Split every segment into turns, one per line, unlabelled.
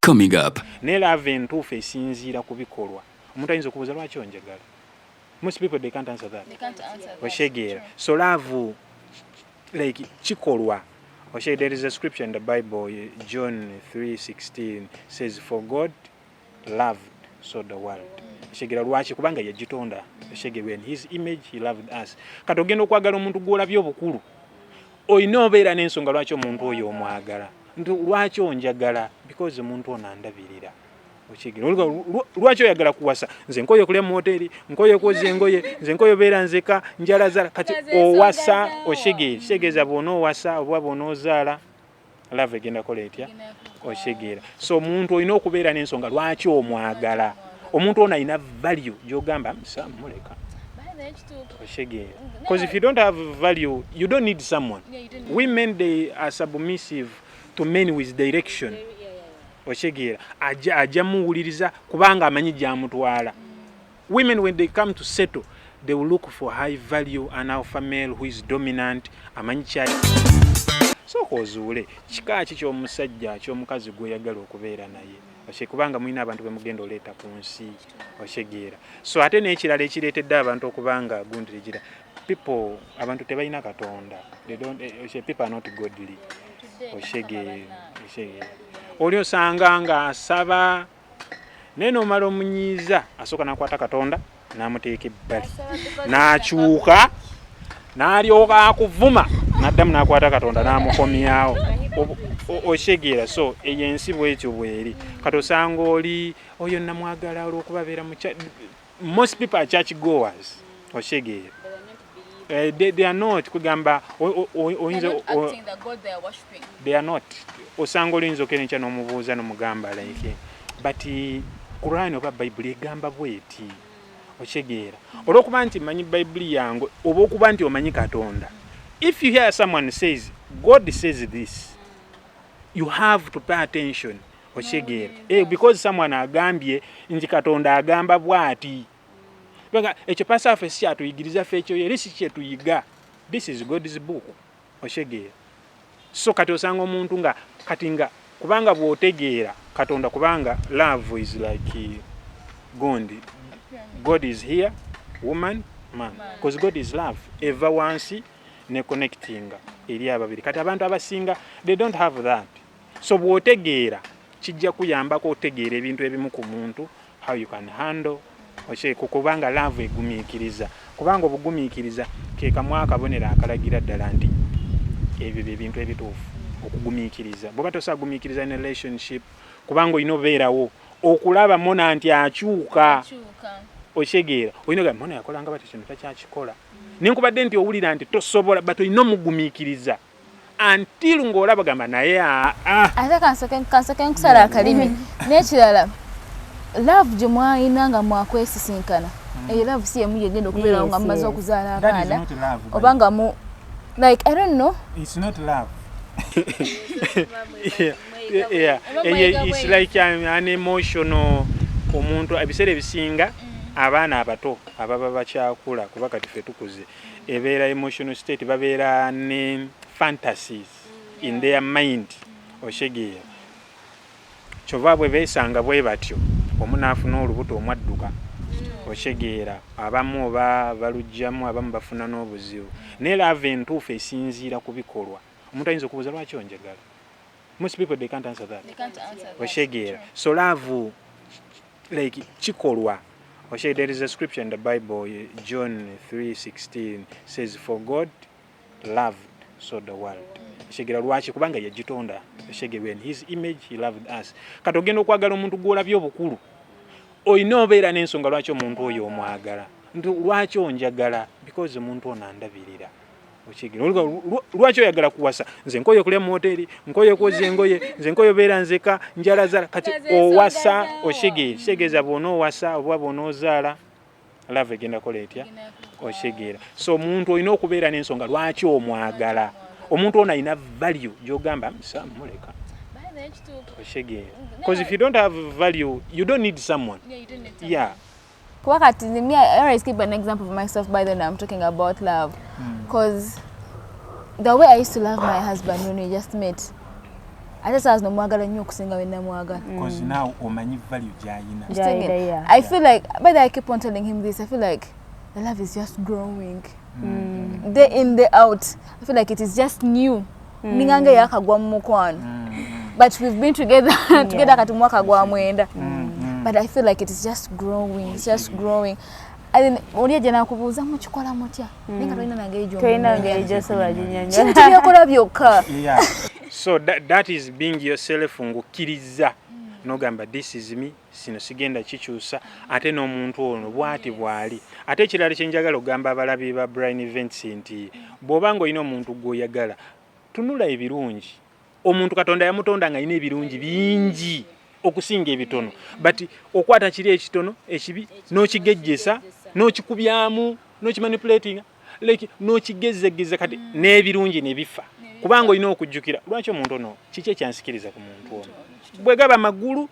Coming up.
Naye love entuufu esinziira ku bikolwa. Omuntu ayinza okubuuza, "Lwaki onjagala?" Most people, they can't answer that.
They can't answer that.
Oshegeera? So love, like, kikolwa. Oshe, there is a scripture in the Bible, John 3:16 says, "For God loved so the world." Oshegeera? Lwaki? Kubanga yagitonda, oshegeera, in his image he loved us. Kati ogenda okwagala omuntu gw'olabye obukulu, olina obeera n'ensonga lwaki omuntu oyo omwagala, nti lwaki onjagala? Because omuntu ono andabirira. Okigera? Lwaki oyagala kuwasa? Nze nkoye okulya mu hoteri, nkoye okwoza engoye, nze nkoye obeera nzeka, njalazala. Kati
Nga ze ensonga
owasa.
zaawo.
Okitegeera? Kitegeeza bw'onoowasa oba bw'onoozaala, love egenda kola etya? Okitegeera? So omuntu olina okubeera n'ensonga lwaki omwagala. Omuntu ono alina value gy'ogamba, "Sa muleka." Okitegeera? Because if you don't have value, you don't need someone. Women, they are submissive to men with direction. Okitegeera? Ajja muwuliriza kubanga amanyi gyamutwala. Women, when they come to settle, they will look for high value, an alpha male who is dominant, amanyi kyali. Sooka ozuule kika ki ky'omusajja, ky'omukazi gw'oyagala okubeera naye. Kubanga mulina abantu bemugenda oleeta ku nsi. Okitegeera? So ate n'ekirala ekireetedde abantu okubanga gundiregira, people, abantu tebalina Katonda. They don't, people are not godly. Okitegeera? Oli osanga ng'asaba, naye n'omala omunyiiza, asooka n'akwata Katonda n'amuteeka ebbali, n'akyuka n'alyoka akuvuma, n'addamu n'akwata Katonda n'amukomyawo. Okitegeera? So eyo ensi bwetyo bweri. Kati osanga oli oyo namwagala olwokuba abeera mu, most people are church goers. Okitegeera? They are not, kugamba oyinza they are not. Osanga oluyinza okera enkya n'omubuuza n'omugamba, like, but Quran oba Bayibuli egamba bweti. Okitegeera? Olwokuba nti manyi Bayibuli yange oba okuba nti omanyi Katonda, if you hear someone says, "God says this," you have to pay attention. Okitegeera? Because someone agambye nti Katonda agamba bw'ati. Kubanga ekyo pastor ffe si kyatuyigiriza ffe, ekyo eri si kyetuyiga. This is God's book. Okitegeera? So kati osanga omuntu nga kati nga kubanga bw'otegeera Katonda, kubanga love is like gondi, God is here, woman, man, because God is love. Eva wansi ne connectinga eri ababiri. Kati abantu abasinga, they don't have that. So bw'otegeera, kijja kuyambako otegeera ebintu ebimu ku muntu, how you can handle. Kubanga love egumiikiriza, kubanga obugumiikiriza ke kamu akabonero akalagira ddala nti ebyo bye bintu ebituufu. Okugumiikiriza, bw'oba tosagumiikiriza ne relationship, kubanga olina obeerawo okulaba Mona nti akyuka. Okitegeera? Olina ogamba, "Mona yakolanga bati, kino takyakikola." Nenkubadde nti owulira nti tosobola, but olina omugumiikiriza until ng'olaba gamba naye aa.
Ate kansoke nkusala akalimi. N'ekirala, love gye mwalina nga mwakwesisinkana, eyo love si yemu yegenda okubeerawo nga mumaze okuzaala abaana oba nga mu, like, I don't know.
It's not love. Yeah. It's like an emotional. Omuntu ebiseera ebisinga, abaana abato ababa bakyakula, kuba kati ffe tukuze, ebeera emotional state, babeera ne fantasies in their mind. Okitegeera? Kyova bwe beesanga bwe batyo, omu n'afuna olubuto, omwadduka. Okitegeera? Abamu oba balugjamu, abamu bafuna n'obuzibu. Naye love entuufu esinziira ku bikolwa. Omuntu ayinza okubuuza, "Lwaki onjagala?" Most people, they can't answer that. Okitegeera? So love, like, kikolwa. Okitegeera? There is a scripture in the Bible, John 3:16 says, "For God loved so the world." Okitegeera? Lwaki? Kubanga yagitonda, okitegeera, in his image he loved us. Kati ogenda okwagala omuntu gw'olabye obukulu, olina obeera n'ensonga lwaki omuntu oyo omwagala, nti lwaki onjagala? Because omuntu ono andabirira. Okitegeera? Lwaki oyagala kuwasa? Nze nkoye okulya mu hoteri, nkoye okwoza engoye, nze nkoye obeera nzeka, njalazala. Kati
Nga ze ensonga
owasa.
zaawo.
Okitegeera? Kitegeeza bw'onoowasa oba bw'onoozaala, love egenda kola etya? Okitegeera? So omuntu olina okubeera n'ensonga lwaki omwagala. Omuntu ono alina value gy'ogamba, "Sa muleka." Okitegeera? Because if you don't have value, you don't need someone. Yeah.
Kuba kati me, I always give an example of myself. By then I'm talking about love, because the way I used to love my husband when we just met, Ate saa zino mwagala nnyo okusinga we namwagala.
Because now omanyi value gy'ayina.
Gy'ayina, yeah.
I feel like, but I keep on telling him this, I feel like the love is just growing. Day in, day out. I feel like it is just new. Ninganga yakagwa mu mukwano. But we've been together together kati mwaka gwa 9. But I feel like it is just growing, it's just growing. And then oli ajja n'akubuuza mukikola mutya? Naye nga tolina na ngeri
Tolina
gy'omunyumya.
ngeri gy'osobola ginnyonnyola.
Kintu byakola byokka.
Yeah. So that is being yourself ng'okkiriza n'ogamba this is me, sino sigenda kikyusa, ate n'omuntu ono bw'ati bw'ali. Ate ekirala kye njagala okugamba abalabi ba Brian Events nti bw'oba ng'olina omuntu gw'oyagala, tunula ebirungi. Omuntu Katonda yamutonda ng'alina ebirungi bingi okusinga ebitono, but okwata kiri ekitono ekibi n'okigejjesa n'okikubyamu n'okimanipulatinga like n'okigezegeza kati n'ebirungi ne bifa, kubanga olina okujjukira lwaki omuntu ono, kiki ekyansikiriza ku muntu ono. Bwe gaba magulu,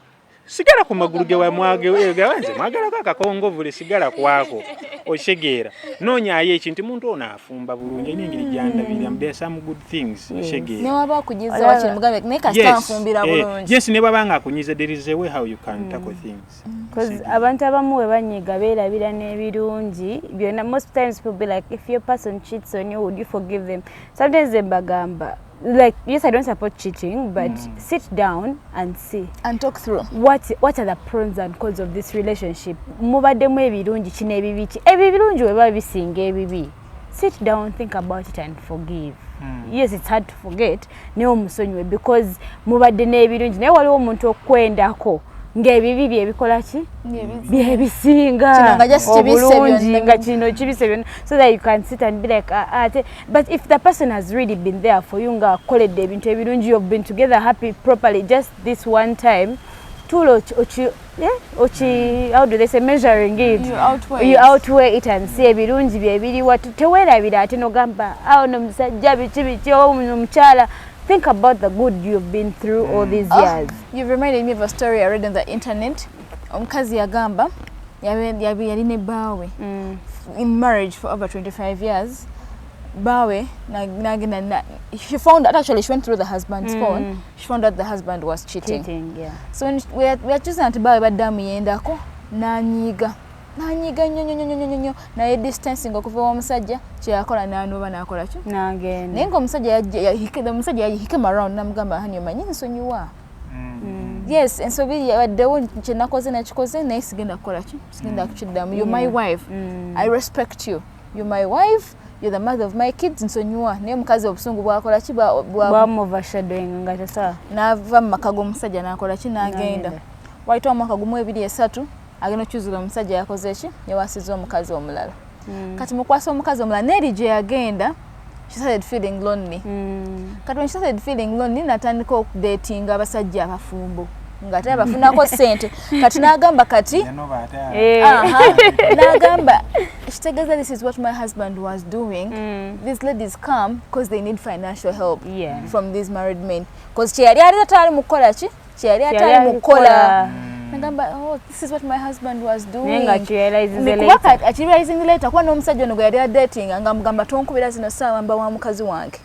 sigala ku magulu ge wamwagewanze mwagalako akakongovule, sigala kwako okitegeera. Noonyaayo ekintu muntu ono afumba bulungi, alina engeri gy'andabirira, there are some good things, okitegeera.
Ne waba akunyiza wakiri mugambe naye kasita nfumbira bulungi.
Yes, ne bw'aba nga akunyiza, there is a way how you can tackle things.
Because abantu abamu we banyiga beerabira n'ebirungi byonna. Most times people be like, if your person cheats on you, would you forgive them? Sometimes mbagamba, like, yes, I don't support cheating, but sit down and see.
And talk through.
What are the pros and cons of this relationship? Mubaddemu ebirungi ki n'ebibi ki? Ebyo ebirungi bwe biba bisinga ebibi, sit down, think about it and forgive. Yes, it's hard to forget, naye omusonyiwe because mubadde n'ebirungi. Naye waliwo omuntu okwendako ng'ebibi byebikola ki, byebisinga
Kino nga just kibisse
obulungi,
byonna.
nga kino kibisse byonna, so that you can sit and be like, ah, ah, ate. But if the person has really been there for you, nga akoledde ebintu ebirungi, you've been together happy properly, just this one time tuula oki yeah, oki, how do they say, measuring it.
You outweigh
You
it.
outweigh it and see ebirungi byebiriwa. Teweerabira ate nogamba, ah, ono musajja biki biki, ono omukyala. Think about the good you've been through all these
Oh,
years.
You've reminded me of a story I read on the internet. Omukazi yagamba yali ne bbaawe in marriage for over 25 years. Bbaawe nagenda she found out, actually she went through the husband's phone. She found out the husband was cheating.
Cheating, yeah.
So when we are choosing nti bbaawe badde amuyendako, n'anyiiga n'anyiiga nnyo nnyo nnyo nnyo nnyo, naye distancing okuva ew'omusajja. Kyeyakola n'anoba n'akola ki,
nagenda.
Naye ng'omusajja omusajja he came around n'amugamba, honey, omanyi nsonyiwa, yes, ensobi yabaddewo, kyenakoze nakikoze, naye sigenda kukola ki, sigenda kukiddamu. You're my wife, I respect you, you're my wife, you're the mother of my kids, nsonyiwa. Naye omukazi obusungu bwakola ki,
Bwamuovershadowing nga tasobola.
N'ava mu maka g'omusajja n'akola ki, n'agenda.
N'agenda.
Wayitawo omwaka 1, 2, 3, agenda okyuzula omusajja yakoze ki, yawasizza omukazi omulala. Kati mukwasa omukazi omulala neeri gye yagenda, she started feeling lonely. Kati when she started feeling lonely, natandika okudatinga abasajja abafumbo ng'ate abafunako ssente. Kati n'agamba kati
Yanoba ate
Eh.
Aha. N'agamba kitegeeza this is what my husband was doing. These ladies come because they need financial help from these married men, because kyeyali ali atali mu kukola ki, kyeyali
Kyeyali
atali mu kukola.
kukola.
Nagamba, oh, this is what my husband was doing.
Naye nga akirealizinze
Kuba
later.
kati akirealizing later, kuba n'omusajja ono gwe yali adatinga nga mugamba, tonkubira zino ssaawa, mba wa mukazi wange.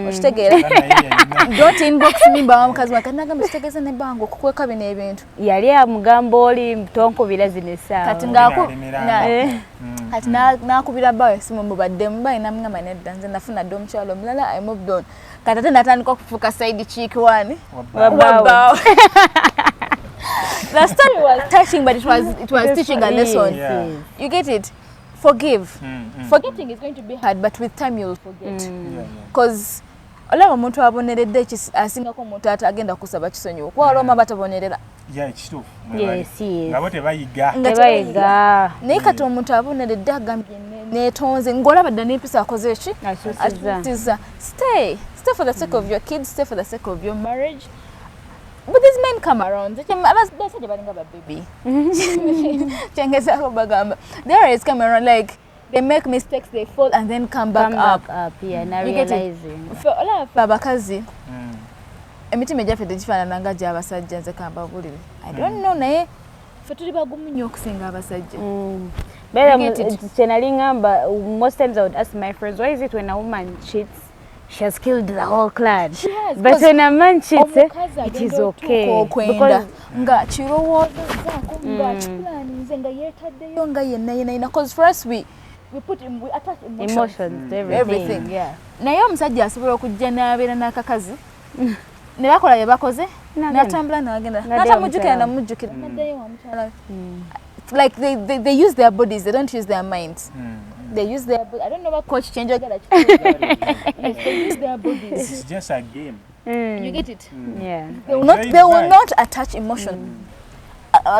Okitegeera?
Naye yalina
Don't inbox me, mba wa mukazi wange. Kati nagamba kitegeeza nebbanga okukweka bino ebintu.
Yali amugamba oli tonkubira zino essaawa.
Kati ngaaku
Alemeranga.
Eh.
Kati n'akubira bbaawe esimu mubaddemu. Bbaawe namugamba, nedda, nze nafuna dda omukyalo omulala, I moved on. Kati ate natandika okufuuka side chick wani?
Wa bbaawe.
Wa bbaawe. The story was touching, but it was teaching a lesson.
Yeah.
You get it? Forgive. Forgetting is going to be hard, but with time you'll forget, because olaba omuntu aboneredde asingako omuntu ate agenda kusaba kisonyiwo, kuba waliwo omu batabonerera.
Yeah, ekituufu.
Yes.
Nga bo tebayiga.
Nga
tebayiga.
Naye kati omuntu aboneredde agambye neetonze, ng'olaba dda n'empisa akoze eki,
Akyusizza.
akyusizza. Stay for the sake of your kids, stay for the sake of your marriage. But these men come around. Abasajja balinga babebi, kyengezaako bagamba, they always come around, like they make mistakes, they fall and then come back
Come
up.
back up, yeah, na
You get it?
realizing.
Ffe olaba ffe abakazi, emitima egyaffe tegifaanana nga gy'abasajja. Nze kambabulire, I don't know, naye ffe tuli bagumu nnyo okusinga abasajja.
Better
You get it?
kye nali ngamba, most times I would ask my friends, why is it when a woman cheats, She has killed the whole clan.
She has,
But
because
when a man cheats,
omukazi
it is
agenda
okay.
otuuka okwenda
Because
nga kirowoozezaako, nga kipulaninze, nga yeetaddeyo, nga yenna yenna yenna, cause for us we attach emotions,
emotions to everything.
Everything.
Yeah.
Naye omusajja asobola okujja n'abeera n'akakazi ne bakola bye bakoze,
N'agenda.
n'atambula n'agenda,
N'addayo
n'atamujjukira,
mukyala we.
namujjukira, n'addayo wa mukyala we. Like they use their bodies, they don't use their minds. They use their body. I don't know what coach kyenjogera. Yes, they use their bodies.
It's just a game.
You get it?
Yeah.
They will not,
Enjoy
they will
life.
not attach emotion.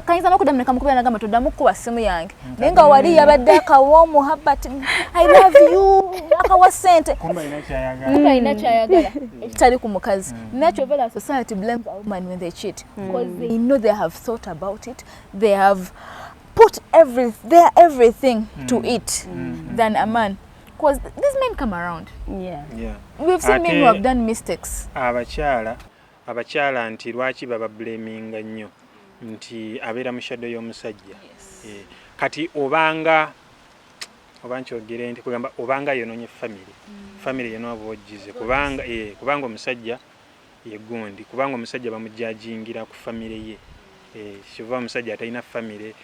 Kayinza n'okuddamu ne kamukubira nagamba, "Toddamu kukuba simu yange," naye nga wali yabadde akawa omuhabbat, "I love you," akawa sente.
Kumbe alina kyayagala.
Kumbe alina kyayagala ekitali ku mukazi. Natural, society blames a woman when they cheat because they know they have thought about it, they have put their everything to it than a man, because these men come around. We've seen men who have done mistakes.
Abakyala nti lwaki babablaminga nnyo nti abeera mu shadow y'omusajja. Kati obanga oba nkyogere nti kugamba obanga yonoonye family yonna oba ogize, kubanga omusajja ye gundi, kubanga omusajja bamujajingira ku family ye. Kyova omusajja atalina family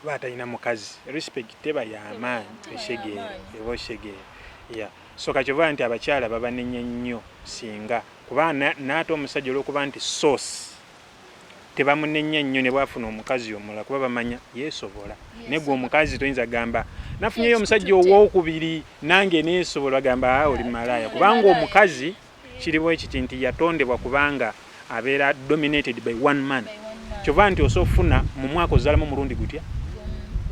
oba atalina mukazi, respect teba yamaanyi, eshegeera eba oshegeera. Yeah. So kakyova nti abakyala babanenya nnyo singa kuba n'ate omusajja olwokuba nti source tebamunenya nnyo ne bwafuna omukazi omulala, kuba bamanya yeesobola. Naye gwe omukazi toyinza gamba nafunyeyo omusajja owokubiri nange neesobola, bagamba, "Ah, oli malaaya," kubanga omukazi kiriwo ekiti nti yatondebwa kubanga abeera dominated by one man. Kyova nti osobola ofuna mu mwaka ozaalamu omulundi gutya,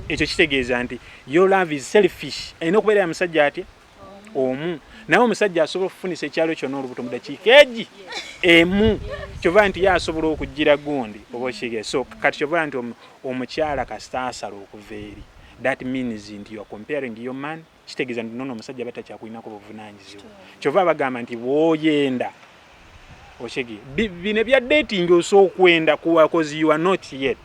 ekyo kitegeeza nti your love is selfish, erina okubeera ya musajja atya omu. Naye omusajja asobola okufunisa ekyalo kyonna olubuto mu dakiika egi emu, kyova nti ye asobola okugira gundi oba okige. So kati kyova nti omukyala kasita asala okuva eri, that means nti you are comparing your man, kitegeeza nti nono omusajja batakyakulinako buvunanyizibwa. Kyova bagamba nti bw'oyenda okige, bino ebya dating osobola okwenda cause you are not yet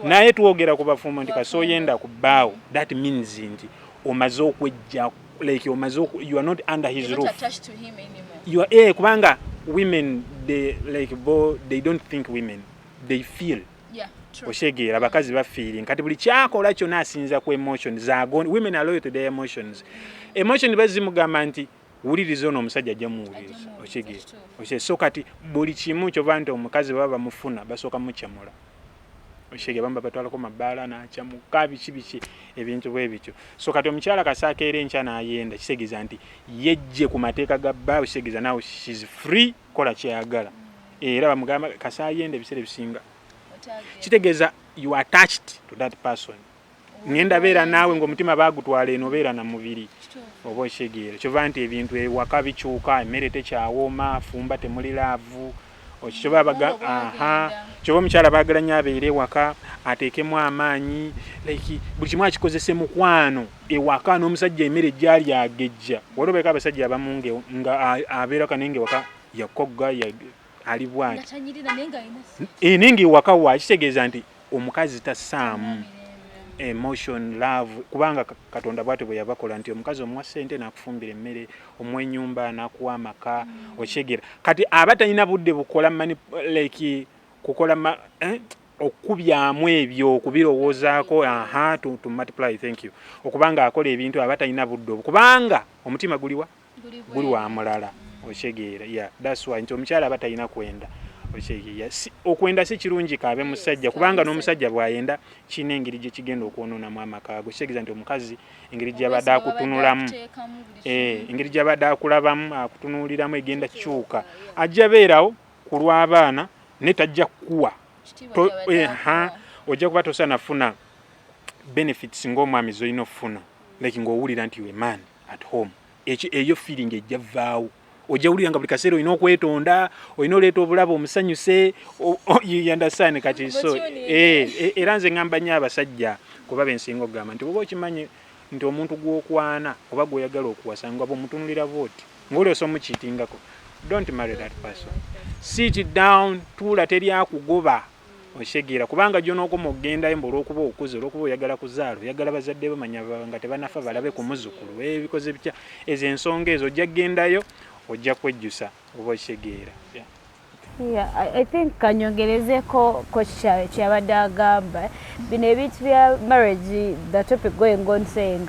naye twogera ku bafumbo nti kasi oyenda ku bbaawo, that means nti omaze okwejja, like omaze you are not under his roof. You are, kubanga women, they like bo, they don't think, women they feel. Oshegeera, abakazi bafeeling. Kati buli kyakola kyonna asinza ku emotion zago. Women are loyal to their emotions. Emotion bazimugamba nti wuliriza ono omusajja, ajja muwuliriza, okitegeera? So kati buli kimu kyova nti omukazi baba bamufuna basooka mukyamula, okitegeera? Bamu babatwalako mabaala nakyamuka, biki biki, ebintu bwe bityo. So kati omukyala kasaako era enkya n'ayenda, kitegeeza nti yejje ku mateeka ga bbaawe, kitegeeza nawe she's free kola kyeyagala. Era bamugamba kasaayenda ebiseera ebisinga kitegeeza you are attached to that person, ngenda beera naawe ng'omutima baagutwala eno, obeera na mubiri oba okitegeera. Kyova nti ebintu ewaka bikyuka, emmere tekyawooma, fumba temuli love. Kyova omukyala baagala nnyo abeere ewaka ateekemu amaanyi, like buli kimu akikozese mukwano ewaka, n'omusajja emmere gyali agejja. Waliwo beeko abasajja abamu nga abeeraka naye nga ewaka yakogga ali bwati, naye nga ewaka wa kitegeeza nti omukazi tassaamu emotion, love, kubanga Katonda bwatyo bwe yabakola nti omukazi omuwa ssente n'akufumbira emmere, omuwa ennyumba n'akuwa amaka, okitegeera? Kati aba talina budde bukola like kukola okukubyamu ebyo, okubirowoozaako, aha, to multiply, thank you, okubanga akola ebintu aba talina budde obwo, kubanga omutima guliwa guli wa mulala, okitegeera? Yeah, that's why nti omukyala aba talina kwenda, okitegeera? Okwenda si kirungi kaabe musajja, kubanga n'omusajja bw'ayenda kirina engeri gye kigenda okwonoonamu amaka go. Kitegeeza nti omukazi engeri gy'abadde akutunulamu, engeri gy'abadde akulabamu, akutunuuliramu egenda kyuka, ajja beerawo ku lw'abaana naye tajja kukuwa, ojja kuba tosaana funa benefits ng'omwami z'olina okufuna, like ng'owulira nti you a man at home. Eyo feeling ejja vaawo, ojja wulira nga buli kaseera olina okwetonda, olina oleeta obulabo omusanyuse, you understand? Kati so era nze ŋŋamba nnyo abasajja, kuba bensinga okugamba nti oba okimanyi nti omuntu gw'okwana oba gw'oyagala okuwasa nga bw'omutunulira bw'oti ng'oli osobola omukiitingako, don't marry that person. Sit down, tuula, teri akugoba, okitegeera? Kubanga gy'onookoma okugendayo mbu olw'okuba okuze, olw'okuba oyagala kuzaala, oyagala bazadde bamanya nga tebanafa balabe ku muzzukulu, ebikoze bitya, ezo ensonga ezo ojja kgendayo. Ojja kwejjusa, oba okitegeera.
Yeah, I think kanyongerezeko coach kyabadde agamba. Bino ebintu bya marriage, the topic going on saying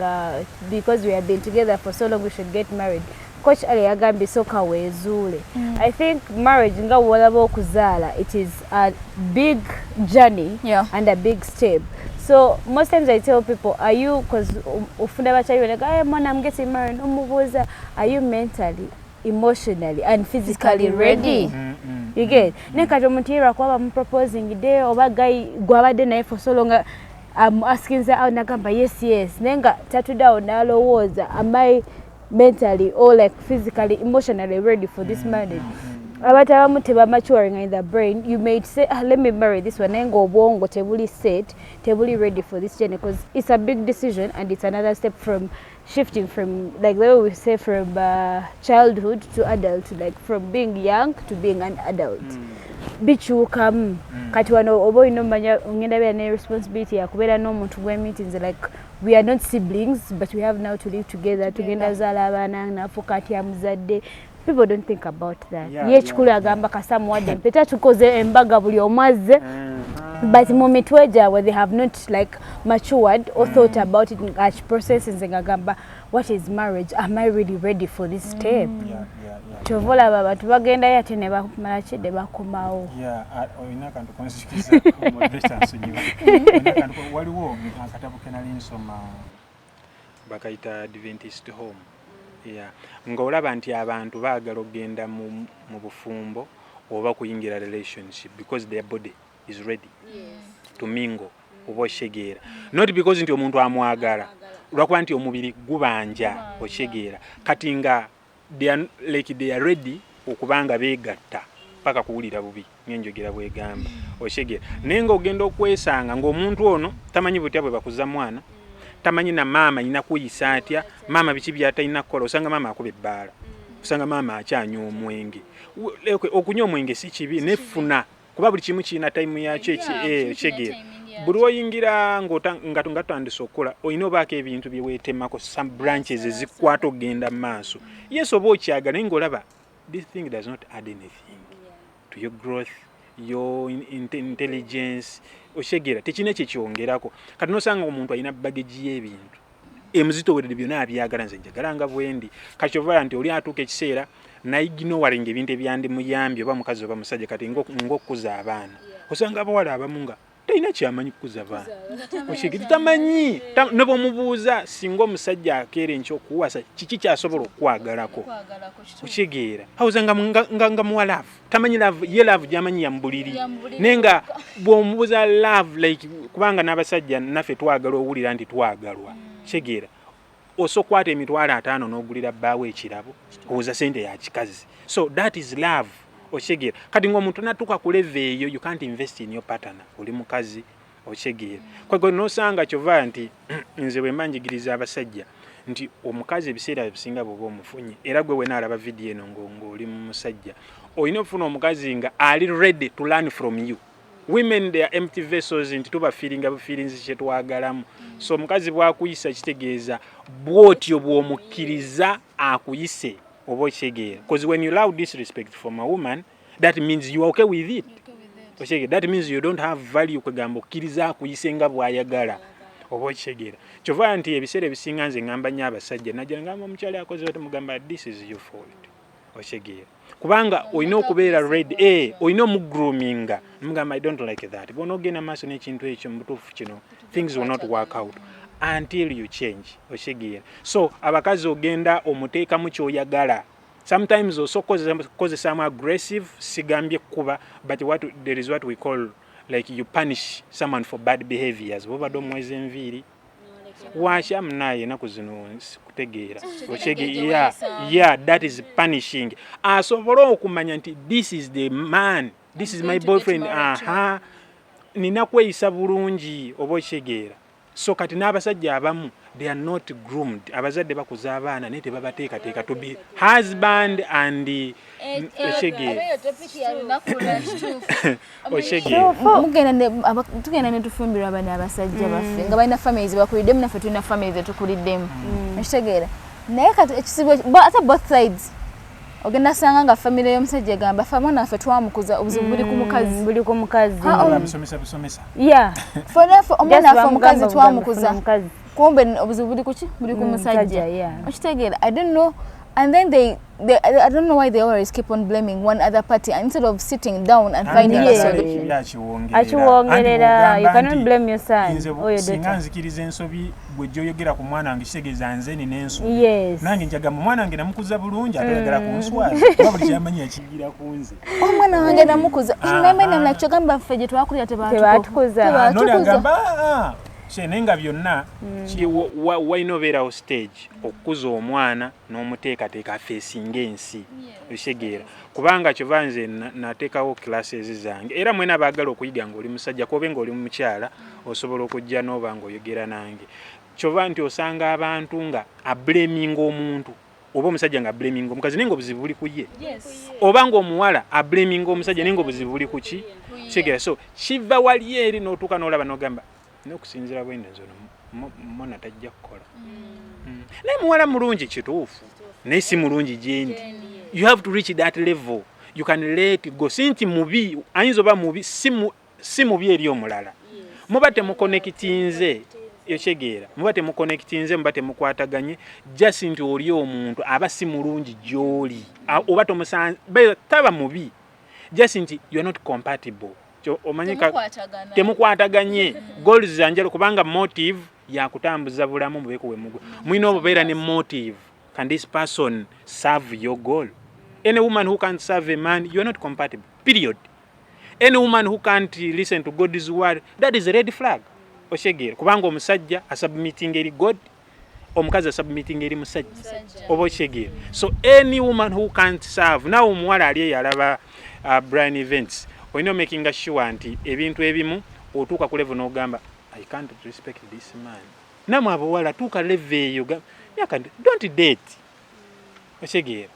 because we have been together for so long, we should get married. Coach Ali yagambye soka weezuule. I think marriage, nga wolaba okuzaala, it is a big journey and a big step. So most times I tell people, are you, because ofuna bakyali like, "Hey, mwana, I'm getting married." Omubuuza, "Are you mentally, emotionally and physically ready?" You get? Naye kati omuntu yerwa kuba bamuproposing de oba guy gwabadde naye for so long asking out, nagamba yes, naye nga tatudde n'alowooza, "Am I mentally or like physically, emotionally ready for this marriage?" Abantu abamu tebamaturing in the brain. You may say, "Ah, let me marry this one," naye ng'obwongo tebuli set, tebuli ready for this journey, because it's a big decision and it's another step from shifting from, like the way we say, from childhood to adult, like from being young to being an adult. Bikyukamu. Kati wano oba olina omanya ogenda beera ne responsibility yakubeera n'omuntu gw'emitinze, like we are not siblings, but we have now to live together, tugenda zaala abaana, nafuuka atya muzadde. People don't think about that. Ye ekikulu agamba kasa muwadde empeta, tukoze embaga, buli omu azze, but mu mitwe gyabwe they have not like matured or thought about it process. Nze ngagamba, what is marriage? Am I really ready for this step? Kyova olaba abantu bagendayo ate ne bamala ki, ne bakomawo.
Olina akantu konzikiza, nsonyiwa. Waliwo akatabo ke nali nsoma, bakayita Adventist Home. Yeah. Ng'olaba nti abantu baagala okugenda mu bufumbo oba kuyingira relationship because their body is ready to mingle, oba okitegeera, not because nti omuntu amwagala, lwakuba nti omubiri gubanja, okitegeera. Kati nga they are, like they are ready okubanga beegatta paka kuwulira bubi ng'enjogera bwegamba, okitegeera. Naye ng'ogenda okwesanga ng'omuntu ono tamanyi butya bwe bakuza mwana, tamanyi na maama nyina kuyisa atya, maama biki byatalina kukola. Osanga maama akuba ebbaala, osanga maama akyanywa omwenge. Okunywa omwenge si kibi, nefuna kuba buli kimu kirina time yakyo, okitegeera. Buli oyingira nga tutandise okukola, olina obaako ebintu bye weetemako, some branches ezikwata okugenda mu maaso. Yes, oba okyagala, naye ng'olaba this thing does not add anything to your growth, your intelligence, okitegeera, tekirina kyekyongerako. Kati nosanga omuntu alina baggage y'ebintu emuzitowerere, byonna abyagala, nze njagala nga bwendi. Kati ova nti oli atuuka ekiseera naignoringa ebintu ebyandimuyambye, oba mukazi oba musajja. Kati ng'okukuza abaana, osanga abawala abamu nga talina kyamanyi kukuza baana, okitegeera, tamanyi. Ne bw'omubuuza, singa omusajja akeera enkya okuwasa, kiki kyasobola okukwagalako, okitegeera, awuza nga muwa love, tamanyi love ye, love gyamanyi ya mubuliri. Naye nga bw'omubuuza love like, kubanga n'abasajja naffe twagala owulira nti twagalwa, kitegeera, osokwata 50,000 n'ogulira bbaawo ekirabo, owuza sente ya kikazi, so that is love, okitegeera. Kati ng'omuntu natuuka ku level eyo, you can't invest in your partner, oli mukazi, okitegeera. Kwego nosanga kyova nti nze bwe mba njigiriza abasajja nti omukazi ebiseera ebisinga bw'oba omufunye, era gwe wena alaba vidiyo eno ng'oli musajja, olina okufuna omukazi nga ali ready to learn from you. Women, they are empty vessels, nti tuba feelinga bufeelings kyetwagalamu. So omukazi bwakuyisa kitegeeza bwotyo bw'omukkiriza akuyise, oba okitegeera, because when you allow disrespect from a woman, that means you are okay with it, okitegeera, that means you don't have value. Kwegamba okkiriza akuyise nga bw'ayagala, oba okitegeera. Kyova nti ebiseera ebisinga nze ŋŋamba nnyo abasajja, najja ngamba omukyala akoze oti, mugamba, "This is your fault," okitegeera, kubanga olina okubeera ready, olina omugroominga, mugamba, "I don't like that. Bw'onoogenda maaso n'ekintu ekyo, mu butuufu kino things will not work out until you change," okitegeera. So abakazi ogenda omuteekamu ky'oyagala. Sometimes osobola okukozesaamu aggressive, sigambye kuba, but what, there is what we call like you punish someone for bad behaviors. Bwobadde omuweza enviiri, wakya munaye ennaku zino sikutegeera, yeah, that is punishing, asobole okumanya nti this is the man, this is my boyfriend, aha, nina kweyisa bulungi, oba okitegeera. So kati n'abasajja abamu, they are not groomed. Abazadde bakuza abaana naye tebabateekateeka to be husband and okitegeera, okitegeera.
Tugenda ne tufumbirwa bano abasajja baffe nga balina families bakuliddemu, naffe tulina families zetukuliddemu, okitegeera. Naye kati ekizibu ate both sides, Ogenda sanga nga family y'omusajja egamba ffe omwana waffe twamukuza, obuzibu buli ku mukazi.
Buli ku mukazi.
Musomesa busomesa.
Yeah.
Ffe omwana waffe omukazi twamukuza, kumbe obuzibu buli kuki? Buli ku musajja. Okitegeera? I don't know. And then they I don't know why they always keep on blaming one other party instead of sitting down and finding a solution.
Akiwongerera. You cannot blame your son or your daughter.
Singa nzikiriza ensobi gwe gy'oyogera ku mwana wange, kitegeeza nze nina ensobi. Nange njagamba omwana wange namukuza bulungi, ate oyagala kunswaza, kuba buli kyamanyi yakigira ku nze.
Omwana wange namukuza. In like kyogamba ffe gye twakulira
tebatukuza.
Noli agamba naye nga byonna walina obeerawo stage okukuza omwana n'omuteekateeka afeesinga ensi, okitegeera? Kubanga kyova nze nateekawo classes zange, era mwena baagala okuyiga ng'oli musajja kobe ng'oli mukyala, osobola okujja n'oba ng'oyogera nange. Kyova nti osanga abantu nga ablaminga omuntu, oba omusajja nga ablaminga omukazi, naye nga obuzibu buli ku ye, oba ng'omuwala ablaminga omusajja, naye nga obuzibu buli ku ki, kitegeera? So kiva wali eri n'otuuka n'olaba n'ogamba n'okusinziira bwendo nze ono mona tajja kukola. Naye muwala mulungi kituufu, naye si mulungi gyendi. You have to reach that level, you can let go. Si nti mubi, ayinza oba mubi, si mubi eri omulala, muba temuconnectinze, okitegeera? Muba temuconnectinze, muba temukwataganye. Just nti oli omuntu aba si mulungi gy'oli, oba tomusanze taba mubi, just nti you are not compatible. Omanyi temukwataganye, goals zanjalo, kubanga motive yakutambuza bulamu mubeeko wemugwe mulina obubeera ne motive. Can this person serve your goal? Any woman who can't serve a man, you are not compatible, period. Any woman who can't listen to God's word, that is a red flag, okitegeera? Kubanga omusajja asubmitting eri God, omukazi asubmitting eri musajja, oba okitegeera? So any woman who can't serve, naawe omuwala ali eyo alaba Brian Events, olina omakinga sure nti ebintu ebimu otuuka ku level n'ogamba, "I can't respect this man." Namwe abawala, tuuka level eyo, don't date, okitegeera?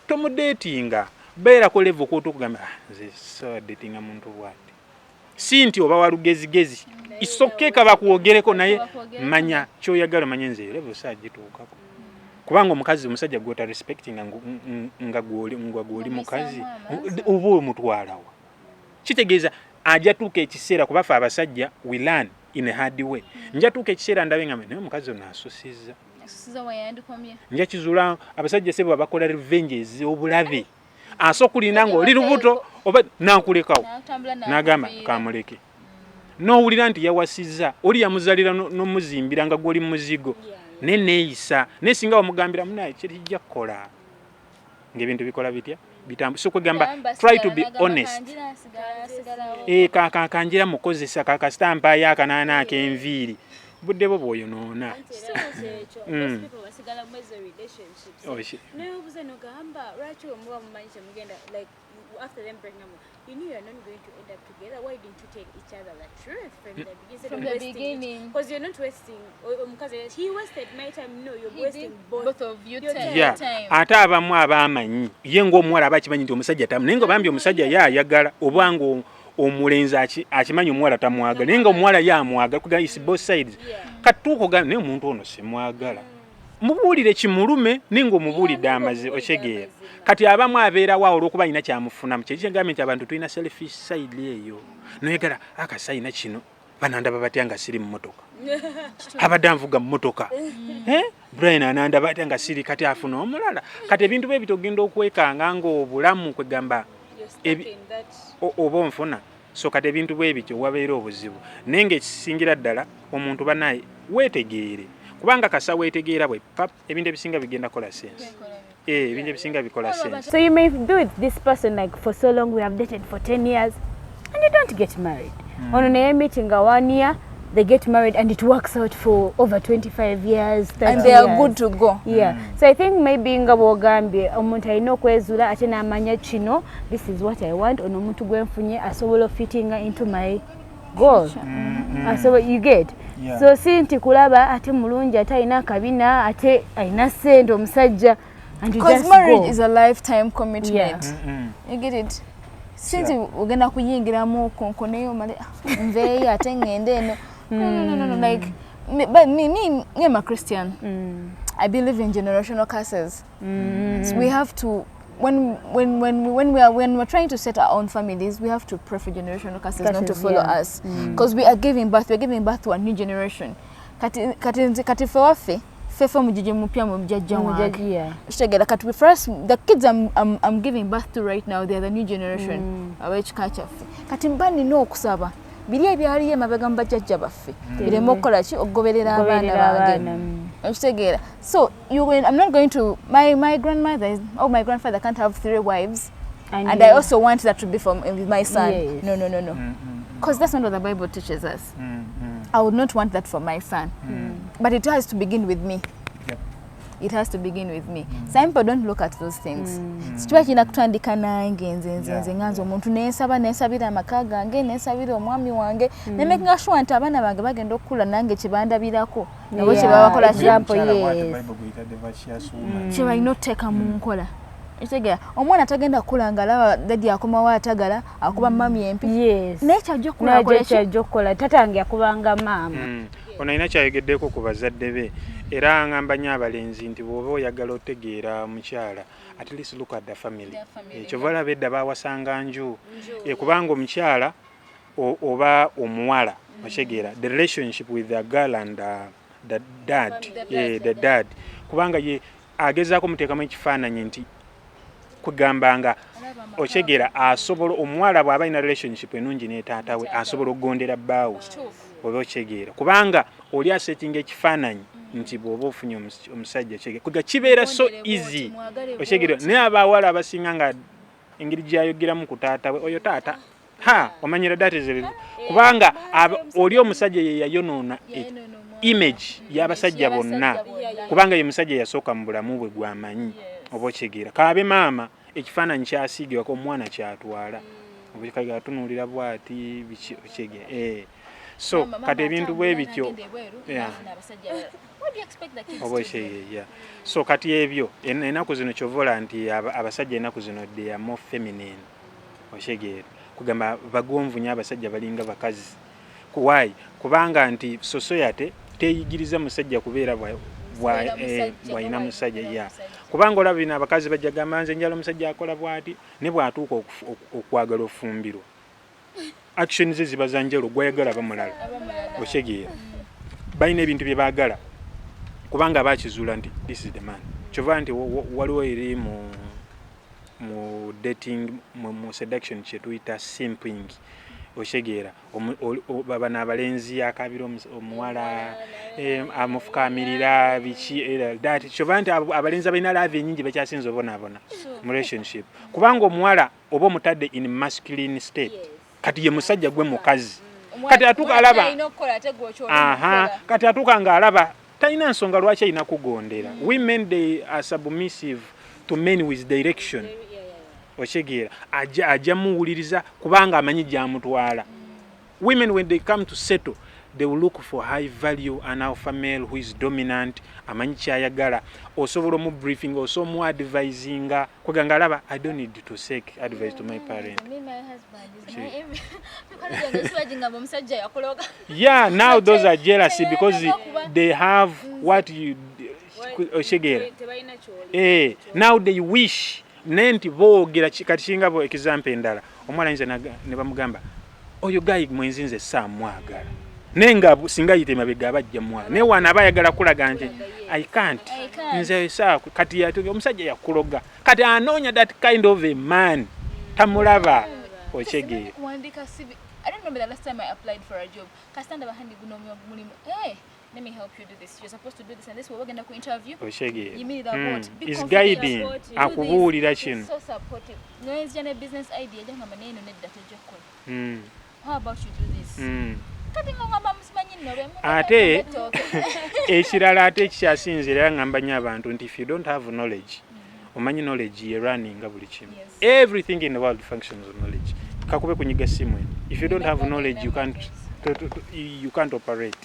Tomudatinga, beerako level kwotuuka ogamba, "Ah, nze so datinga muntu bwati." Si nti oba walugezigezi, isokeka bakwogereko, naye manya kyoyagala, manye nze level saagituukako, kubanga omukazi, omusajja gwota respectinga nga gwoli mukazi, oba omutwalawa? Kitegeeza ajja tuuka ekiseera, kuba ffe abasajja we learn in a hard way. Nja tuuka ekiseera ndabe nga naye omukazi ono asusizza, nja kizuula. Abasajja sebo bakola revenge ez'obulabe. Asokulina ng'oli lubuto oba nakulekawo n'agamba kamuleke, n'owulira nti yawasizza oli, yamuzalira n'omuzimbira nga gwoli muzigo, naye neeyisa. Naye singa wamugambira, munaye kirijja kukola ng'ebintu bikola bitya, bitambu. So kwegamba try to be honest. Kanjira mukozesa kakasita mpayo akanaana ak'enviiri, budde bwo bwoyonoona.
Naye obuze nogamba lwaki wemuba mumanyi kyemugenda, like after them breaking up, you knew you're not going to end up together, why didn't you tell each other the truth from the beginning?
From the beginning.
Because you're not wasting omukazi, he wasted my time. No, you're wasting both,
both of you time.
Yeah. Ate abamu abamanyi ye ng'omuwala aba akimanyi nti omusajja tamu, naye nga bambi omusajja ye ayagala, oba nga omulenzi akimanyi omuwala tamwagala, naye nga omuwala ye amwagala. Kuga is both sides. Katuuka ogamba, naye omuntu ono simwagala, mubuulire kimulume, naye ng'omubuulidde amaze, okitegeera? Kati abamu abeerawo awo olw'okuba alina kyamufunamu. Kyekigambye nti abantu tulina selfish side eyo, noyagala akasayina kino, banandaba batya nga siri mu motoka, abadde anvuga mu motoka? Eh? Brian anandaba atya nga siri? Kati afuna omulala. Kati ebintu bwe bityo ogenda okwekanga ng'obulamu kwegamba oba onfuna. So kati ebintu bwe bityo wabeera obuzibu, naye ng'ekisingira ddala omuntu banaye weetegeere, kubanga kasa weetegeera bwe pap, ebintu ebisinga bigenda kola sense. Ebintu ebisinga bikola sense.
So you may be with this person like for so long, we have dated for 10 years and you don't get married. Ono naye meeting one year, they get married and it works out for over 25 years, 30
and they are
years.
Good to go.
Yeah. So I think maybe nga bwogambye, omuntu alina okwezuula ate n'amanya kino, this is what I want. Ono omuntu gwenfunye asobola ofittinga into my goal. Asobola, you get?
Yeah.
So si nti kulaba ate mulungi, ate alina akabina, ate alina ssente omusajja, and you
because
just
marriage
go.
Is a lifetime commitment.
Mm-mm.
You get it? Sinti ogenda kuyingiramu konkoneyo omale, "Ah, nveeyo ate ŋŋende eno." No, no, no, no, no. Like me, but me, I'm a Christian. I believe in generational curses. So we have to When we're trying to set our own families, we have to pray for generational curses not to follow us, because we are giving birth. We're giving birth to a new generation. Kati ffe waffe ffeffe omujiji mupya mu jjajja wange. Kitegeera? Kati first, the kids I'm giving birth to right now, they are the new generation ab'ekika kyaffe. Kati mba nina okusaba biri ebyaliyo emabega mu bajjajja baffe bireme okukola ki? Okugoberera abaana bange. Okitegeera? So I'm not going to my grandmother is, oh, my grandfather can't have three wives and I also want that to be for with my son. No, because that's not what the Bible teaches us. I would not want that for my son, but it has to begin with me. It has to begin with me. Some people don't look at those things. Kiba kirina kutandika nange, nze nze nze nga nze omuntu, nensaba, nensabira amaka gange, nensabira omwami wange, ne making sure nti abaana bange bagenda okukula nange kyebandabirako nabo kye bakola ki?
Example,
Omukyala bw'atyo
yes.
Bible gw'eyita the virtuous woman.
Kye balina okuteeka mu nkola. Ekitegeera, omwana tagenda kukula nga alaba daddy akomawo atagala akuba mummy empi, naye kyajja okukula
najja
akole ki?
Kyajja okukola, tatange yakubanga maama.
Ono alina kyayogeddeko ku bazadde be, era ngamba nnyo abalenzi nti bw'oba oyagala otegeera mukyala, at least look at the family. Kyova olaba edda bawasanga nju. Kubanga omukyala oba omuwala, okitegeera, the relationship with the girl and the dad, the dad, kubanga ye agezaako muteekamu ekifaananyi nti kugamba nga okitegeera asobola, omuwala bw'aba alina relationship ennungi ne taata we, asobola okugondera bbaawe, oba okitegeera, kubanga oli asetinga ekifaananyi nti bw'oba ofunye omusajja, okitegeera, kuga kibeera so easy, okitegeera. Naye abawala abasinga nga engeri gyayogeramu ku taata we, oyo taata ha omanyira that is kubanga oli omusajja ye yayonoona image y'abasajja bonna, kubanga ye musajja yasooka mu bulamu bwe gwamanyi, oba okitegeera, kaabe maama ekifaananyi kyasiigibwako omwana kyatwala, oba atunuulira bwati biki, okitegeera. So kati ebintu bwe bityo. Oba okitegeera, yeah. So kati ebyo ennaku zino kyova olaba nti abasajja ennaku zino they are more feminine, okitegeera, kugamba bagonvu nnyo, abasajja balinga bakazi. Why? Kubanga nti society teyigiriza musajja kubeera bwalina musajja ya kubanga olaba bino abakazi bajja gamba nze njala omusajja akola bwati, ne bw'atuuka okwagala ofumbirwa, action ze ziba za njawulo, gwayagala bamulala, okitegeera, balina ebintu bye baagala kubanga bakizuula nti this is the man. Kyova nti waliwo eri mu dating, mu seduction kyetuyita simping, okitegeera, bano abalenzi akabira omuwala, amufukamirira biki, era that kyova nti abalenzi abalina love enyingi bakyasinza obonaabona mu relationship, kubanga omuwala oba omutadde in masculine state, kati ye musajja gwe mukazi, kati atuuka alaba, aha, kati atuuka ng'alaba talina nsonga lwaki alina kugondera. Women, they are submissive to men with direction, okitegeera, ajja muwuliriza kubanga amanyi gyamutwala. Women, when they come to settle, they will look for high value, an alpha male who is dominant, amanyi kyayagala, osobola omu briefing, osobola omu advisinga, kwega nga alaba I don't need to seek advice to my parent.
Me, my husband is my mikwano gyange sibagingamba omusajja yakuloga.
Yeah, now those are jealousy because they have what you, okitegeera. Now they wish naye nti boogera kati kinga bo example endala, omuwala ayinza ne bamugamba oyo guy mwenzi, nze saamwagala, naye nga singa ayita emabega aba ajja mwagala, naye wano aba ayagala kulaga nti I can't,
I can't.
Nze saa kati omusajja yakuloga, kati anoonya that kind of a man, tamulaba, okitegeera.
Kuwandika CV. I don't remember the last time I applied for a job. Kasita ndaba handi guno mulimu. Hey, let me help you do this. You're supposed to do this and this. We're gonna ku interview.
Okitegeera.
Yimirira bw'oti. Be
Is
confident.
guiding,
Do this.
akubuulira
It's
kino.
so supportive. Nenzija ne business idea gyangamba naye eno nedda tejja kukola. How about you do this? Kati ngamba musimanyi nno bwe
Ate ekirala ate ekikyasinze, era ngamba nnyo abantu nti if you don't have knowledge, omanyi knowledge ye runninga buli kimu. Everything in the world functions on knowledge. Kakube kunyiga simu eno, if you don't have knowledge, you can't operate.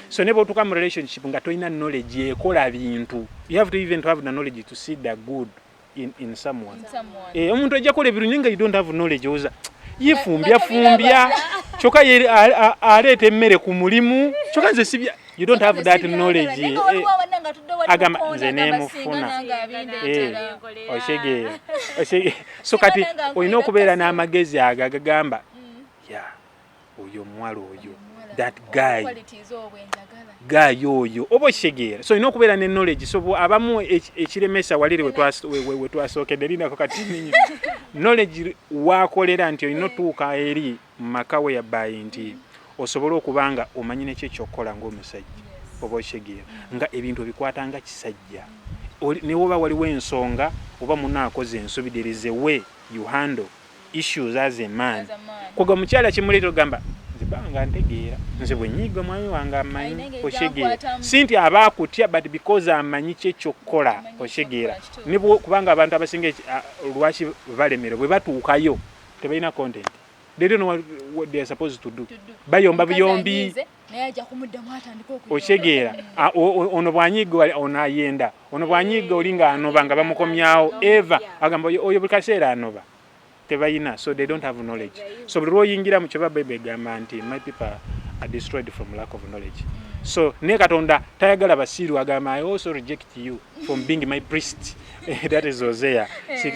So ne bw'otuuka mu relationship nga tolina knowledge ekola bintu, you have to even to have the knowledge to see the good in someone.
Someone.
Omuntu ajja kukola ebirungi nga you don't have knowledge, oza yefumbya fumbya kyokka ye aleeta emmere ku mulimu, kyokka nze sibya, you don't have that knowledge.
Naye nga waliwo abaana nga
Agamba nze nemufuna. Otegeera. So kati olina okubeera n'amagezi ago agagamba ya oyo omuwala oyo, that guy guy oyo, oba okitegeera. So olina okubeera ne knowledge. So abamu ekiremesa waliri we twasookedde linako kati ninyo knowledge wakolera nti olina otuuka eri mu maka we yabayi nti osobole okuba nga omanyi neki ekyokukola ng'omusajja, oba okitegeera, nga ebintu obikwata nga kisajja. Ne woba waliwo ensonga oba munaakoze ensobi, there is a way you handle issues as a man. Kuga omukyala kimuleeta ogamba nze banga ntegeera, nze bwe nyiiga omwami wange amanyi, okitegeera, si nti aba akutya, but because amanyi ki ekyokukola, okitegeera. Kubanga abantu abasinga lwaki balemera, bwe batuukayo tebalina content, they don't know what they are supposed to do, bayomba buyombi, okitegeera. Ono bwanyiiga ono ayenda, ono bwanyiiga oli nga anoba nga bamukomyawo eva agamba oyo buli kaseera anoba. Tebalina, so they don't have knowledge. So buli lwoyingira mu kyova Bible egamba nti my people are destroyed from lack of knowledge. So naye Katonda tayagala basiru, agamba I also reject you from being my priest. That is Hosea.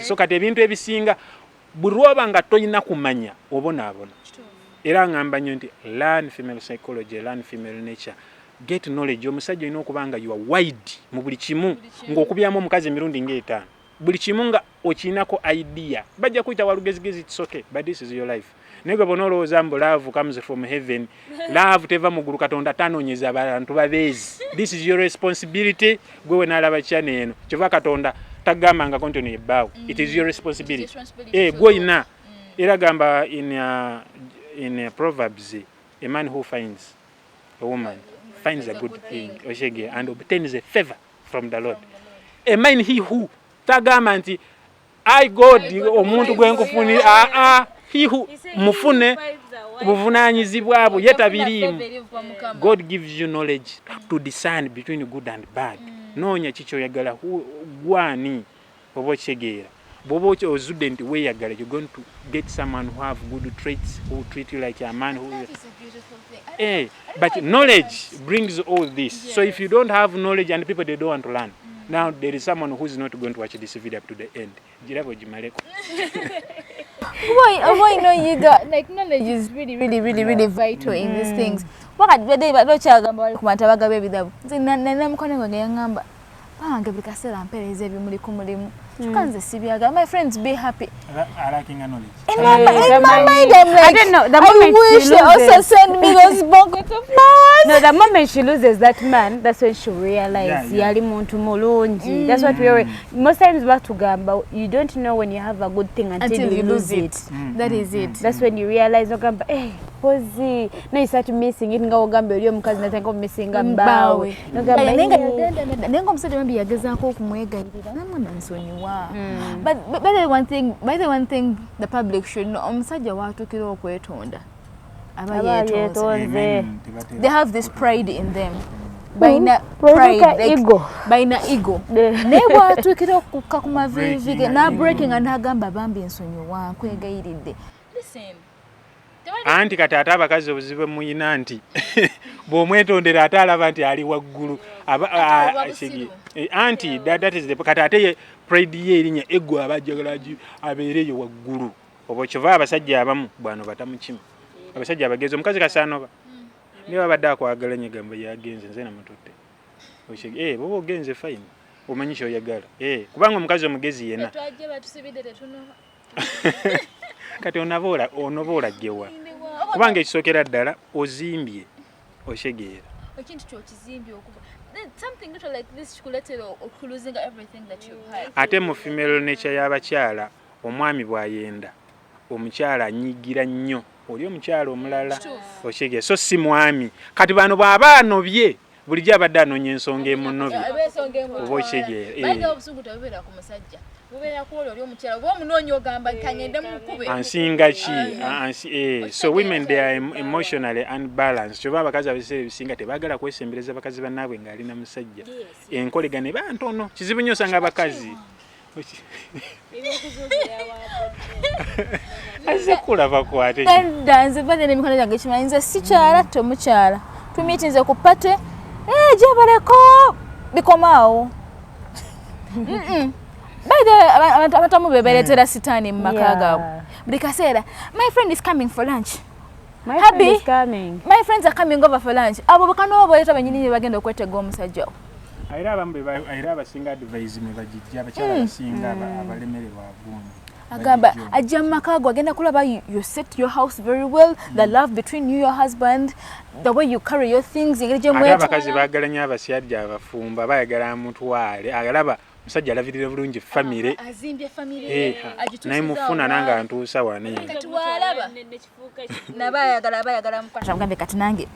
So kati ebintu ebisinga buli lwoba nga tolina kumanya obonaabona. Era ngamba nnyo nti learn female psychology, learn female nature, get knowledge. Omusajja olina okuba nga you are wide mu buli kimu, ng'okubyamu omukazi emirundi ng'etaano, buli kimu nga okirinako idea. Bajja kuyita walugezigezi, it's okay, but this is your life. Naye gwe bona olowooza mbu love comes from heaven. Love teva mu ggulu. Katonda tanoonyeza bantu babeezi. This is your responsibility. Gwe wenaalaba channel eno, kyova Katonda tagambangako nti ono ebbaawo. It is your responsibility. Gwe olina era gamba in Proverbs, a man who finds a woman finds a good thing, oshege, and obtains a favor from the Lord. A man he who, tagamba nti I God omuntu gwe nkufuni, aa, he who mufune buvunaanyizibwa bwe ye tabiriimu. God gives you knowledge to discern between good and bad. Noonya kikyoyagala, gwani, oba okitegeera. Bw'oba ozudde nti weeyagala, you're going to get someone who have good traits, who treat you like a man who but knowledge brings all this. So if you don't have knowledge, and people, they don't want to learn. Now there is someone who is not going to watch this video up to the end. Girabo gimaleko.
Why no, you got like knowledge is really really really really vital in these things. Wakati badde badde okyagamba wali ku bantu abagaba ebirabo, nze nina mukwano gwange yaŋŋamba bange buli kaseera mpeereza ebimuli ku mulimu, kyokka nze sibyagala. My friends be happy.
Lacking knowledge.
In my mind, I'm like,
I don't know, the
I
moment she
wish they also
loses-
send me those bouquets of flowers.
No, the moment she loses that man, that's when she realize yali muntu mulungi. That's what we always, most times batugamba, you don't know when you have a good thing until
until
you lose it.
That is it.
That's when you realize, ogamba eh pozi, no, you start missing it, nga ogamba oli omukazi natandika omumissinga bbaawe. Nogamba,
naye nga
"Eh."
Naye nga omusajja bambi yagezaako okumwegayirira namwana nsonyiwa. But by the one thing the public should know, omusajja watuukira okwetonda aba
Aba
yeetonze.
yeetonze.
They have this pride in them, balina
Pride
pride,
ka
like,
ego.
Balina ego, naye bwatuukira okukka ku maviivi ge
Breaking
na
ego.
Breaking n'agamba bambi nsonyiwa nkwegayiridde. Listen.
Anti kati ate abakazi obuzibu bwe muyina nti bw'omwetondera ate alaba nti ali waggulu.
Ate oba busiru.
Anti that is the, kati ate ye pride ye erinnya ego aba ajagala abeereyo waggulu, oba kyova abasajja abamu bwano batamukimu. Abasajja abagezi, omukazi kasaanoba niye babadde akwagala nnyo gamba yagenze nze namututte. Bwoba ogenze fine, omanyi kyoyagala. Kubanga omukazi omugezi yenna
Twajje batusibidde tetunoba.
Kati onoba olaggewa? Kubanga ekisookera ddala ozimbye, otegeera.
Ekintu kyokizimbye okuva. Then something little like this kikuleetera okulosinga everything that you've had.
Ate mu female nature y'abakyala, omwami bw'ayenda omukyala anyigira nnyo oli omukyala omulala.
Kituufu.
Otegeera, so si mwami. Kati bano bw'aba anobye, bulijjo abadde anoonya ensonga emunobye.
Aba ensonga emutwala.
Oba okitegeera, eh.
By obusungu tebubeera ku musajja, bubeera ku oli oli omukyala oba omunoonya ogamba kangende mukube.
Ansinga ki? So women, they are emotionally unbalanced. Kyova abakazi abiseera ebisinga tebaagala kwesembereza bakazi bannaabwe ng'alina musajja. Enkolegana eba ntono, kizibu nnyo osanga abakazi azze kulaba kwate.
Nedda, nze badde n'emikono gyange kimanyi nze sikyala temukyala tumiitinze ku party, gyebaleko. Bikomaawo. By the way, abantu abatamu beberetera sitaani mu maka gaabwe. Buli kaseera, "My friend is coming for lunch."
My
Happy.
friend is coming.
"My friends are coming over for lunch." Abo bakano boleeta bennyini be bagenda okwetega omusajja wo.
Era abamu era abasinga advice mwe bagijja, abakyala abasinga abalemererwa gundi.
Agamba
Bagijja.
Ajja mu maka go, agenda kulaba you set your house very well, the love between you, your husband, the way you carry your things, engeri gye
Ate
mwetwala.
Abakazi baagala nnyo abasajja abafumba, bayagala amutwale alaba musajja alabirira bulungi famire.
Azimbye famire.
Eh, naye mufuna nange antuusa wano eno.
Kati walaba naba ayagala, aba ayagala mukwata, mugambe kati nange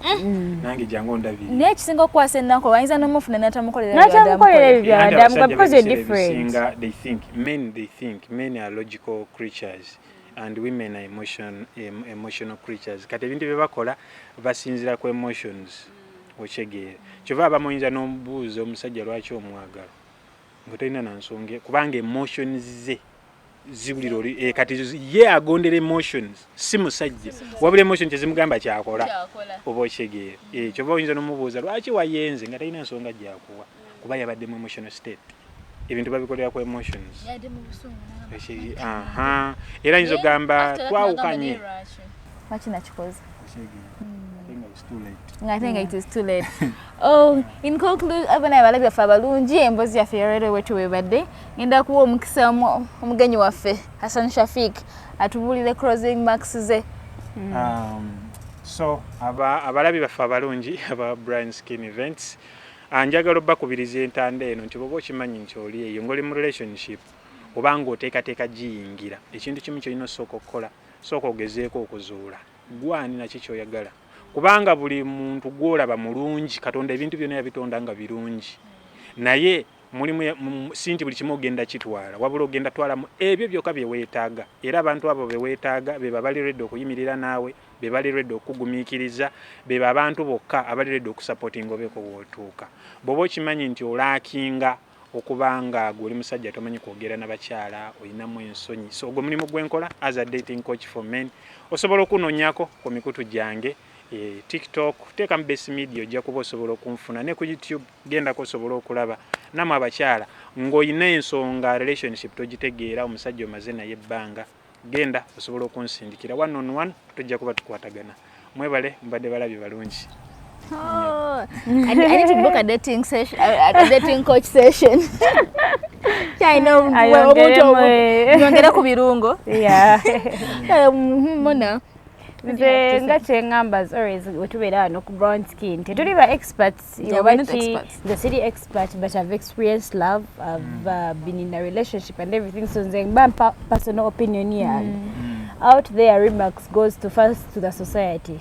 Nange jangu ondabirire.
Naye ekisinga okukwasa ennaku, ayinza n'omufuna n'atamukolera.
N'atamukolera ebyo
Era nti
byadamu
abasajja
because you're
b'ebiseera
different.
ebisinga, they think men, they think men are logical creatures and women are emotional creatures. Kati ebintu bye bakola basinzira ku emotions, okyegeera? Kyova abamu oyinza n'omubuuza omusajja lwaki omwagala nga tolina na nsonga, kubanga emotions ze ziwulira oli kati ye agondera emotions, si musajja, wabula emotion kyezimugamba kyakola, oba okyegeera? Kyova oyinza n'omubuuza lwaki wayenze nga talina nsonga gyakuwa, kuba yabadde mu emotional state. Ebintu babikolera ku emotions. Aha, era ayinza okugamba twawukanye.
Lwaki nakikoze?
Okyegeera? Ate nga it's too late.
Nga ate nga it is too late. Oh, in conclusion, abana abalabi baffe abalungi, emboozi yaffe yaleero bwetyo bwebadde. Ngenda kuwa omukisa omugenyi waffe Hassan Shafik atubuulire closing marks ze.
So abalabi baffe abalungi aba Brian Skin Events, njagala obbakubiriza entanda eno nti bwoba okimanyi nti oli eyo ng'oli mu relationship oba ng'oteekateeka giyingira, ekintu kimu kyolina osooka okukola, sooka ogezeeko okuzuula gwani naki kyoyagala, kubanga buli muntu gwolaba mulungi. Katonda ebintu byonna yabitonda nga birungi, naye mulimu si nti buli kimu ogenda kitwala, wabula ogenda twalamu ebyo byokka bye weetaaga. Era abantu abo be weetaaga be bali ready okuyimirira naawe, be bali ready okugumiikiriza, be abantu bokka abali ready okusupportinga obeeko wootuuka. Bw'oba okimanyi nti olackinga okuba nga gwe oli musajja tomanyi kwogera n'abakyala, olinamu ensonyi, so ogwo mulimu gwenkola as a dating coach for men. Osobola okunoonyako ku mikutu gyange, TikTok teekamu Best Media, ojja kuba osobola okunfuna, ne ku YouTube gendako osobola okulaba. Nammwe abakyala ng'olina ensonga, relationship togitegeera, omusajja omaze naye ebbanga, genda osobola okunsindikira one on one, tujja kuba tukwatagana. Mwebale, mubadde balabi balungi.
Oh, I need to book a dating session, a dating coach session. Kyalina omuntu
Ayongeremu, eh.
nyongere ku birungo.
Yeah.
Mona.
Nze nga kyeŋŋamba, as always wetubeera wano ku Brown Skin, tetuli ba experts.
Yeah,
Oba
we're not
ki,
experts.
Nze siri expert, but I've experienced love, I've been in a relationship and everything, so nze mba mpa personal opinion yange out there. Remarks goes to first to the society: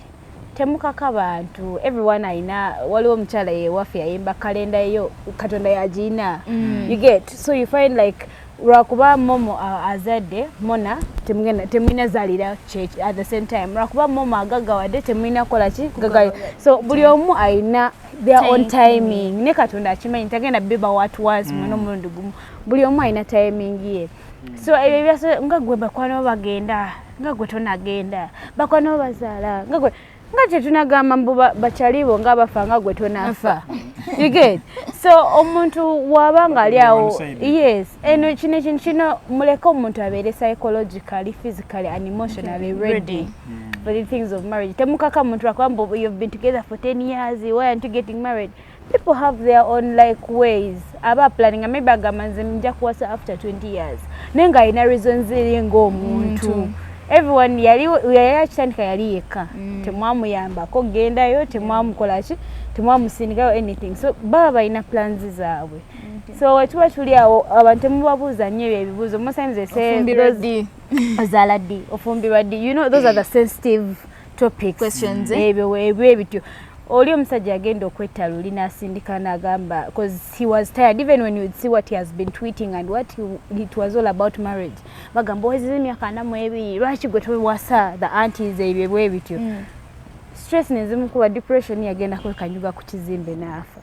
temukaka bantu. Everyone ayina, waliwo omukyala yewaffe yayimba kalenda eyo Katonda yagiina, you get? So you find like lwakuba Momo azadde Mona, temugenda temulina zaalira at the same time, lwakuba Momo agaggawadde temulina kukola ki gaggawadde. So buli omu ayina their own timing, ne Katonda akimanyi tagenda biba at once mwena omulundi gumu. Buli omu ayina timing ye. So ebyo ebyaso nga gwe bakwano bo bagenda, nga gwe tonagenda, bakwano bo bazaala, nga gwe nga tetunagamba mbu bakyalibo nga bafa, nga gwe tonafa, you get? So omuntu waba nga ali awo,
One-sided.
yes, eno kino ekintu kino muleke omuntu abeere psychologically, physically and emotionally ready for the things of marriage. Temukaka muntu lwakuba mbu you've been together for 10 years, why aren't you getting married? People have their own like ways aba planning. Maybe agamba nze nja kuwasa after 20 years, naye ng'alina reasons eri ng'omuntu. Everyone yali akitandika yali yekka, temwamuyambako gendayo, temwamukola ki, temwamusindikayo anything, so baba balina plans zaabwe. So wetuba tuli awo, abantu temubabuuza nnyo ebyo ebibuuzo. Most times they say
Ofumbirwa ddi?
Ozaala ddi, ofumbirwa ddi, you know, those are the sensitive topics.
Questions, eh?
Ebyo ebyo ebityo. Oli omusajja agenda okwetta luli n'asindika n'agamba because he was tired. Even when you would see what he has been tweeting and what he, it was all about marriage. Bagamba owezeza emyaka 42, lwaki gwe towasa? The aunties, ebyo bwe bityo. Stress nezimukuba, depression, yagenda kwekanyuga ku kizimbe n'afa.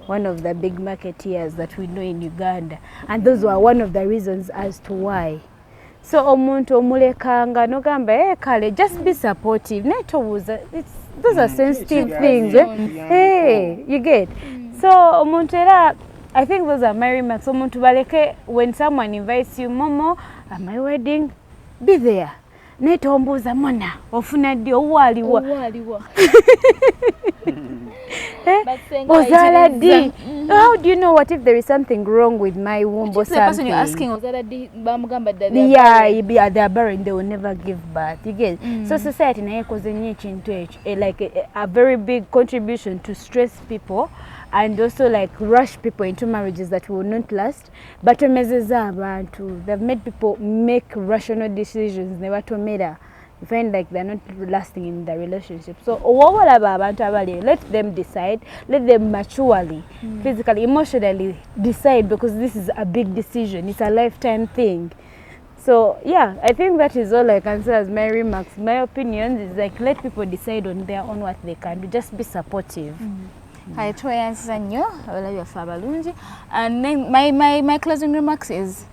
One of the big marketeers that we know in Uganda, and those were one of the reasons as to why. So omuntu omulekanga nogamba, hey, kale just be supportive, naye tobuuza. Those are sensitive things, eh? Hey, you get? So omuntu era I think those are my remarks. Omuntu baleke, when someone invites you, "Momo, at my wedding," be there. Naye tombuuza, "Mona, ofuna ddi? Owaliwa?"
Owaliwa.
"Ozaala ddi?" How do you know? What if there is something wrong with my womb or
The person you're
something?
Asking ozaala ddi bamugamba ddala.
Yeah, they are barren, they will never give birth, you get? So society naye ekoze nnyo ekintu ekyo, like a very big contribution to stress people and also like rush people into marriages that will not last. Batomezeza abantu. They've made people make rational decisions ne batomera. You find like they're not lasting in the relationship. So owoba olaba abantu abali, let them decide, let them maturely, physically, emotionally decide, because this is a big decision. It's a lifetime thing. So yeah, I think that is all I can say as my remarks. My opinion is like, let people decide on their own what they can do. Just be supportive.
Kale, tweyanziza nnyo abalabi baffe abalungi. And then my closing remarks is,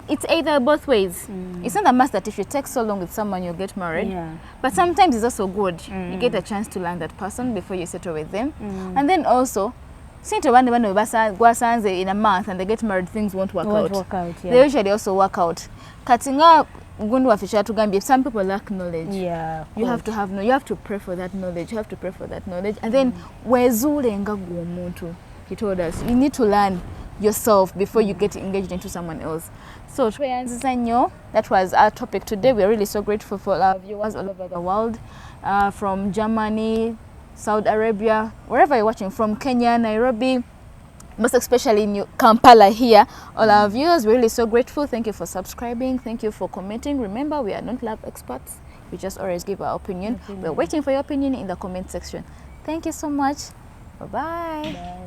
it's either both ways. It's not a must that if you take so long with someone, you'll get married. But sometimes it's also good. You get a chance to learn that person before you settle with them. And then also, since bano bano gwasanze in a month and they get married, things won't work
Won't
out.
Work out, yeah.
They usually also work out. Kati nga gundi waffe kyatugambye, some people lack knowledge.
Yeah, of
You have to
course.
Have no, you have to pray for that knowledge. You have to pray for that knowledge, and then wezuule nga gwe omuntu. He told us you need to learn yourself before you get engaged into someone else. So tweyanziza nnyo. That was our topic today. We are really so grateful for our viewers all over the world, from Germany, Saudi Arabia, wherever you're watching from, Kenya, Nairobi, most especially in Kampala here. All our viewers, we're really so grateful. Thank you for subscribing. Thank you for commenting. Remember, we are not love experts. We just always give our opinion. We're waiting for your opinion in the comment section. Thank you so much. Bye-bye.
Bye.